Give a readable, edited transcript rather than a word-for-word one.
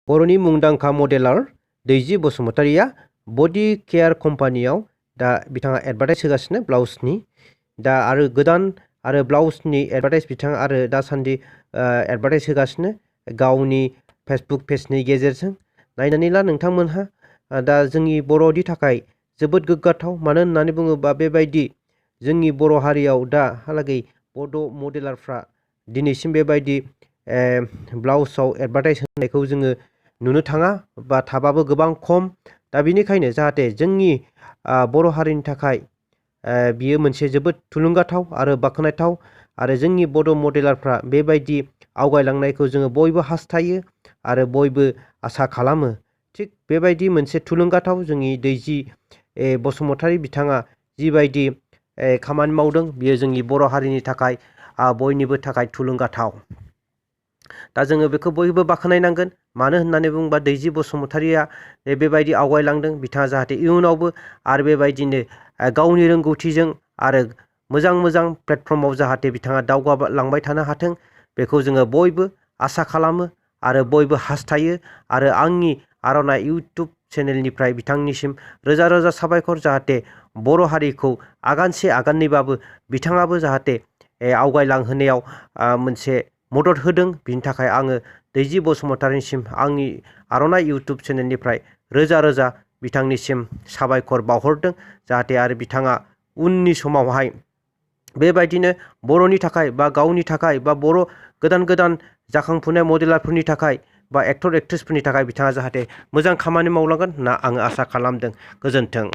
बर'नि मुंदांखा मडेलार दैजि बसुमतारीया बडि केयार कम्पानियाव दा बिथाङा एडभार्टाइज होगासिनो ब्लाउसनि दा आरो गोदान आरो ब्लाउसनि एडभार्टाइज बिथाङा आरो दासान्दि एडभार्टाइज होगासिनो गावनि फेसबुक पेजनि गेजेरजों नायनानै ला नोंथांमोनहा दा जोंनि बर'नि थाखाय जोबोद गोग्गाथाव मानो होननानै बुङोबा बेबायदि जोंनि बर' हारियाव दाहालागै बड' मडेलारफ्रा दिनैसिम बेबायदि ब्लाउसाव एडभार्टाइज होनायखौ जोङो नुनो थाङा बा थाबाबो गोबां खम दा बेनिखायनो जाहाथे जोंनि बर' हारिनि थाखाय बियो मोनसे जोबोद थुलुंगाथाव आरो बाख्नायथाव आरो जोंनि बड' मडेलारफ्रा बेबायदि आवगायलांनायखौ जोङो बयबो हास्थायो आरो बयबो आसा खालामो थिग बेबायदि मोनसे थुलुंगाथाव जोंनि दैजि बसुमतारी बिथाङा जिबायदि खामानि मावदों बियो जोंनि बर' हारिनि थाखाय बयनिबो थाखाय थुलुंगाथाव दा जोङो बेखौ बयबो बाख्नायनांगोन मानो होननानै बुङोबा दैजि बसुमतारीया बेबायदि आवगायलांदों बिथाङा जाहाथे इयुनावबो आरो बेबायदिनो गावनि रोंगौथिजों आरो मोजां प्लेटफर्माव जाहाथे बिथाङा दावगालांबाय थानो हाथों बेखौ जोङो बयबो आसा खालामो आरो बयबो हास्थायो आरो आंनि आर'नाइ इउटुब चेनेलनिफ्राय बिथांनिसिम रोजा रोजा साबायखर जाहाथे बर' हारिखौ आगानसे आगाननैबाबो बिथाङाबो जाहाथे आवगायलांहोनायाव मोनसे मदद होदों बिनि थाखाय आङो दैजि बसुमतारीनिसिम आंनि आर'नाइ इउटुब चेनेलनिफ्राय रोजा रोजा बिथांनिसिम साबायखर बावहरदों जाहाथे आरो बिथाङा उननि समावहाय बेबायदिनो बर'नि थाखाय बा गावनि थाखाय बा बर' गोदान जाखांफुनाय मडेलारफोरनि थाखाय बा एक्टर एक्ट्रेसफोरनि थाखाय बिथाङा जाहाथे मोजां खामानि मावलांगोन होनना आङो आसा खालामदों गोजोन्थों।